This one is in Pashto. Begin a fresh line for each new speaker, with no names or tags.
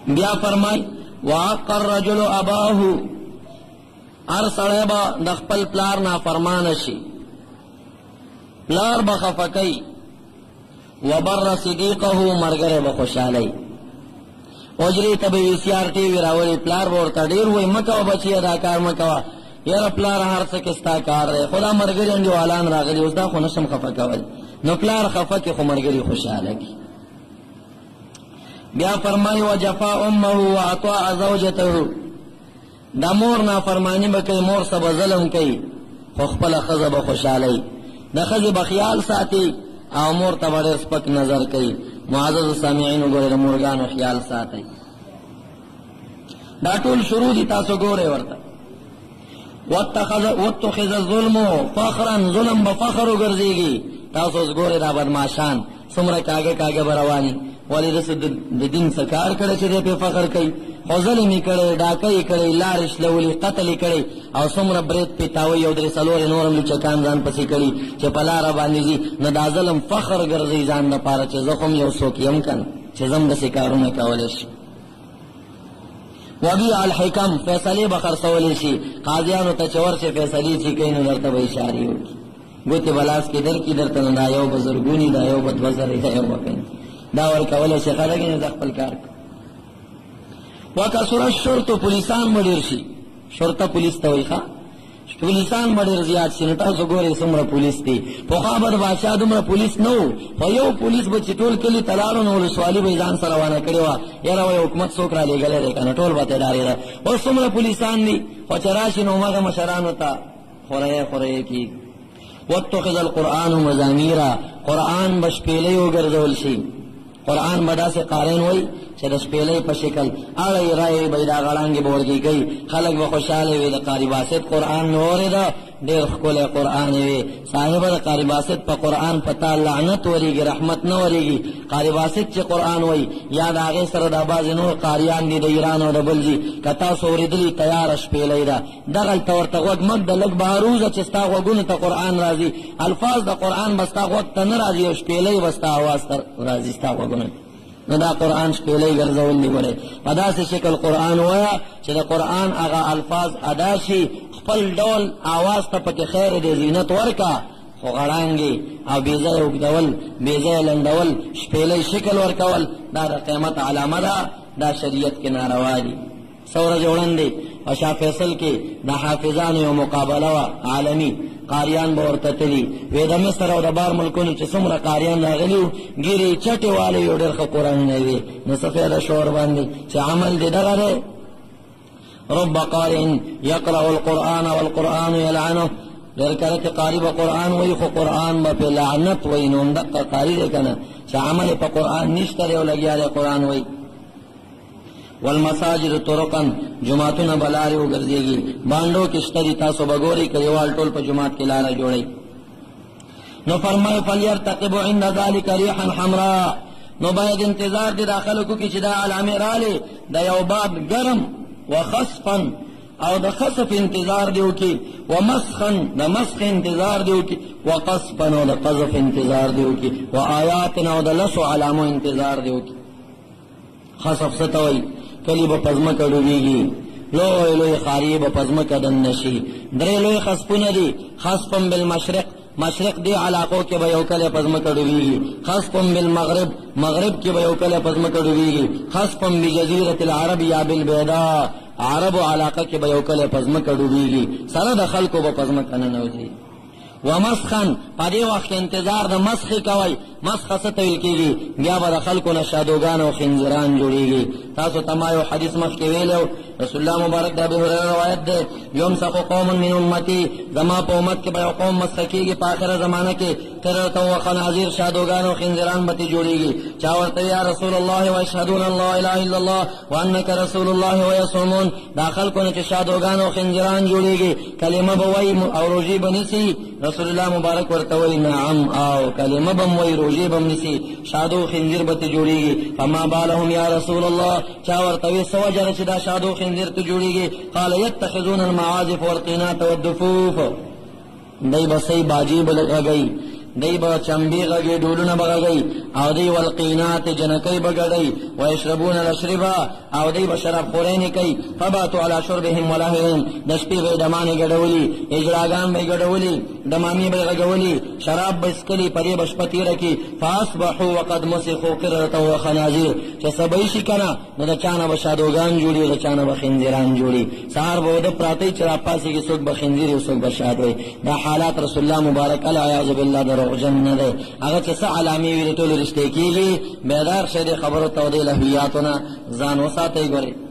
بیا فرمای وعق الرجل اباه، هر سړی به د خپل پلار نافرمانه شي، پلار به خفه کوي، وبر صدیقه، ملګری به خوشحالوي. اجرې ته به وي سي آر ټي وي راولي، پلار به ورته ډېر وایي مه کوه بچیه دا کار مه کوه، یاره پلار هر څه کې ستا کار دی، خو دا ملګري انډیوالان راغلي اوس دا خو نشم خفه کولی. نو پلار خفه کړي خو ملګري خوشحاله کړي. بیا فرمایي وجفا امه واطاع زوجته، دا مور نافرماني به کوي، مور سره به ظلم کوي، خو خپله ښځه به خوشحالوي، د ښځې به خیال ساتي او مور ته به ډېر سپک نظر کوي. معزز سامعین وګورئ، د مورګانو خیال ساتئ. دا ټول شروع دي، تاسو ګورئ ورته. واتخذ الظلم فخرا، ظلم به فخر وګرځېږي. تاسو اوس ګورئ دا بدماشان څومره کاږه کاږه به رواني، ولې داسې د دین څه کار کړی چې دی پرې فخر کوي، خو ظلم یې کړی، ډاکه یې کړی، لارې شلولي، قتل یې کړی، او څومره برېت پې تاووي او درې څلور یې نور هم لوچکان ځان پسې کړي چې په لاره باندې ځي. نو دا ظلم فخر ګرځوي ځان دپاره چې زه خو هم یو څوک یم که نه، چې زه هم داسې کارونه کولی شم. وبیع الحکم، فیصلې به خرڅولی شي، قاضیانو ته چې ورشې فیصلې چې کوي نو درته به اشارې وکړي، ګوتې به لاس کې درکړي درته، نو دا یو به زرګوني، دا یو به 2000، دا یو به پنځه، دا ورکولی شي خلک یې، زه خپل کار کوم. وکثر الشرط، پولیسان به ډېر شي، شرطه پولیس ته وایي، ښه پولیسان به ډېر زیات شي. نو تاسو ګورئ څومره پولیس دي، پخوا به د بادشاه دومره پولیس نه وو، خو یو پولیس به چې ټول کلي ته لاړو نو ولسوالي به یې ځان سره روانه کړې وه، یاره وایي حکومت څوک رالیږلی دی که نه، ټول به ترې ډارېده. اوس څومره پولیسان دي، خو چې راشي نو هماغه مشرانو ته خورې خورې کېږي. واتخذ القرآن مزامیرا، قرآن به شپېلۍ وګرځول شي، قرآن به داسې قارن وایي چې د شپېلۍ په شکل اړی رای به دا غړانګې به ورکې کوي، خلک به خوشحاله وي. د قاري باسط قرآن مې واورېده، ډېر ښکلی قرآن یې وي. صاحبه د قاري باسط په قرآن په تا لعنت ورېږي، رحمت نه ورېږي. قاري باسط چې قرآن وایي یا د هغې سره دا بعضې نور قاریان دي د ایران او د بل ځي، که تاسو اورېدلي تیاره شپېلۍ ده، دغلته ورته غوږ مه ږده، لږ بهر ووځه چې ستا غوږونو ته قرآن راځي، الفاظ د قرآن به ستا غوږ ته نه راځي او شپېلۍ به ستا اواز ته راځي ستا غوږونو ته. نو دا قرآن شپېلۍ ګرځول دي. ګورئ په داسې شکل قرآن وایه چې د قرآن هغه الفاظ ادا شي، خپل ډول آواز ته پکې خیر دی زینت ورکا، خو غړانګې او بې ځایه اوږدول، بې ځایه لنډول، شپېلۍ شکل ورکول، دا د قیامت علامه ده، دا شریعت کې ناروا دي. څو ورځې وړاندې په شاه فیصل کې د حافظانو یو مقابله وه عالمي، قاریان به ورته تلي وې، د مصر او د بار ملکونو چې څومره قاریان راغلي وو، ږیرې چټې والې یو ډېر ښه قرآنونه وي. نو څه فایده شو ورباندې چې عمل دې دغه دی. رب قارئ يقرأ القرآن والقرآن يلعنه، ډېر کله چې قاري به قرآن وایي خو قرآن به پرې لعنت وایي، نو همدقه قاري دی که نه چې عمل یې په قرآن نشته دی او لګیا دی قرآن وایي. والمساجد طرقا، جوماتونه به لارې وګرځېږي، بانډو کې شته دي، تاسو به ګورئ کلیوال ټول په جومات کې لاره جوړوي. نو فرمایي فلیرتقب عند ذلک ریحا حمراء، نو باید انتظار دې دا خلکو کې چې دا علامې رالې د یو باد ګرم، وخسفا او د خسف انتظار دی وکي، ومسخا د مسخ انتظار دی وکي، وقصفا او د قذف انتظار دی وکي، وآیات او د لسو علامو انتظار دی وکي. خسف څه ته وایي؟ کلي به په ځمکه ډوبېږي، لوی لوی ښاري به په ځمکه دننه شي. درې لوی خسفونه دي، خسف بالمشرق، مشرق دی علاقو کې به یو کلی په ځمکه ډوبېږي، خسف بالمغرب، مغرب کې به یو کلی په ځمکه ډوبېږي، خسف بجزیرة العرب یا بالبیضاء، عربو علاقه کې به یو کلی په ځمکه ډوبېږي، سره د خلکو به په ځمکه ننوځي. ومسخا، په دې وخت کې انتظار د مسخې کوئ. مسخه څه ته ویل کېږي؟ بیا به د خلکو نه شادوګان او خنزیران جوړېږي. تاسو ته ما یو حدیث مخکې ویلی و، رسول الله مبارک د ابي هريره روایت دی، یمسخ قوم من امتي، زما په امت کې به یو قوم مسخه کېږي په آخره زمانه کې، قردة و خنازیر، شادوګان او خنزیران به ترې جوړېږي. چا ورته یا رسول الله ویشهدون الله اله الا الله وانک رسول الله ویصومون، دا خلکو نه چې شادوګان او خنزیران جوړېږي، کلمه به وایي او روژې به نیسي. رسول الله مبارک ورته وایي نعم، او کلمه به هم وایي، روژې به هم نیسي، شادو خنزیر به ترې جوړېږي. فما بالهم یا رسول الله، چا ورته وایي څه وجه ده چې دا شادو خنزیر ته جوړېږي؟ قال یتخذون المعازف والقینات والدفوف، دی به صحیح باجې به غږوي، دی به چمبی غږي، ډولونه به غږي، او دی والقینات جنکۍ به ګډي، ویشربون الاشربه، او دی به شراب خورۍ نه کوي. فباتوا علی شربهم ولهوهم، د شپې به یې ډمانې ګډولي، اجراګان به یې ګډولي، ډمامې به یې غږولي، شراب به یې څکلي، په دې به شپه تېره کړي. فاصبحوا وقد مسخوا قردة وخنازیر، چې سبا شي که نه نو د چا نه به شادوګان جوړي او د چا نه به خنزیران جوړي. سهار به وده پراته وي، چې راپاڅېږي څوک به خنزیر او څوک به شاد وي. دا حالات رسول الله مبارک العیاذ بالله دروغجن نه دی. هغه چې څه علامې وي ټولې رښتیا کېږي. بیدار شئ دې خبرو ته او دې لهویاتو نه ځان وساتئ. ګورئ.